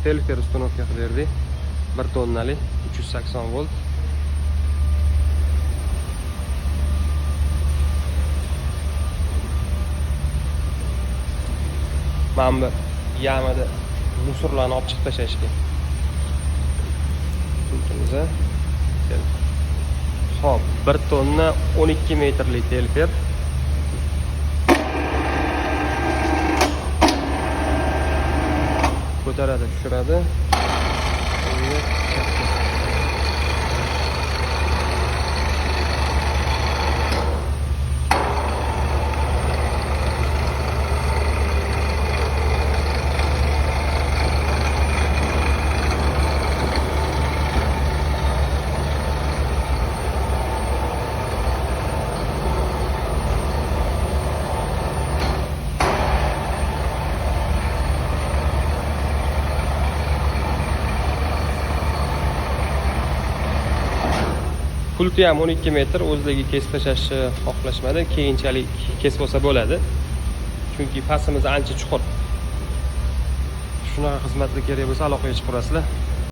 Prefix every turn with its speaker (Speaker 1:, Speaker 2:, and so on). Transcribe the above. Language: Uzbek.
Speaker 1: Telfer установка qilib berdik. 1 tonnali 380 volt. Mana bu яма da мусор larni olib chiqib tashlashga. Pultimiz. Xo'p, 1 tonna 12 metrli telfer. Ko'taradi, tushiradi. Endi chapga. Pulti ham 12 metr, o'zligi kesib tashlashni xohlashmadi. Keyinchalik kesib olsa bo'ladi. Chunki pastimiz ancha chuqur. Shunaqa xizmatlar kerak bo'lsa, aloqaga chiqaverasizlar.